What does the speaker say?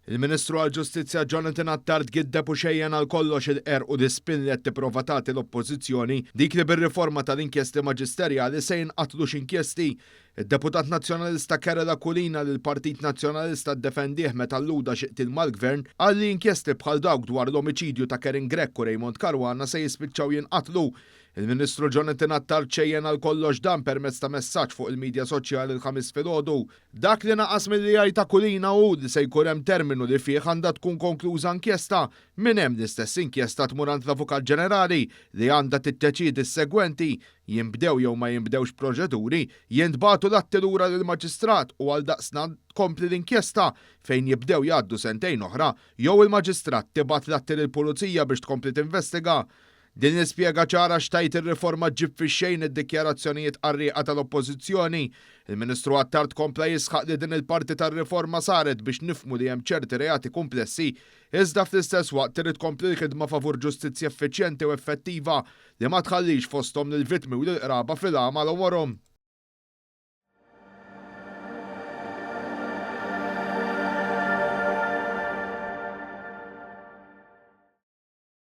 Il-Ministru għall-Ġustizzja Jonathan Attard giddeb u xejjen għal kollox il-qerq u l-ispin li qed tipprova tagħti l-Oppożizzjoni, dik li bir-riforma tal-inkjesti maġisterjali se jinqatlu x'inkjesti. Id-Deputat Nazzjonalista Karol Aquilina li l-Partit Nazzjonalista ddefendih meta alluda xi qtil mal-Gvern, qal li inkjesti bħal dawk dwar l-omiċidju ta' Karen Grech u Raymond Caruana se jispiċċaw jinqatlu. Il-Ministru Jonathan Attard xejjen għal kollox dan permezz ta' messaġġ fuq il-midja soċjali l-Ħamis filgħodu. Dak li naqas milli jgħid Aquilina hu li se jkun hemm terminu li fih għandha tkun konkluża inkjesta. Minn hemm l-istess inkjesta tmur għand l-Avukat Ġenerali li għandha tiddeċiedi s-segwenti, jinbdew jew ma jinbdewx proċeduri, jintbagħtu l-atti lura lill-Maġistrat u għaldaqstant tkompli l-inkjesta fejn jibdew jgħaddu sentejn oħra jew il-Maġistrat tibgħat l-atti lill-Pulizija biex tkompli tinvestiga. Din l-ispjega ċara x'tgħid ir-riforma ġġib fix-xejn id-dikjarazzjonijiet qarrieqa tal-Oppożizzjoni. Il-Ministru Attard kompla jisħaq li din il-parti tar-riforma saret biex nifhmu li hemm ċerti reati kumplessi, iżda fl-istess waqt trid tkompli l-ħidma favur ġustizzja effiċjenti u effettiva li ma tħallix fosthom lill-vittmi u lill-qraba fil-għama għal għomorhom.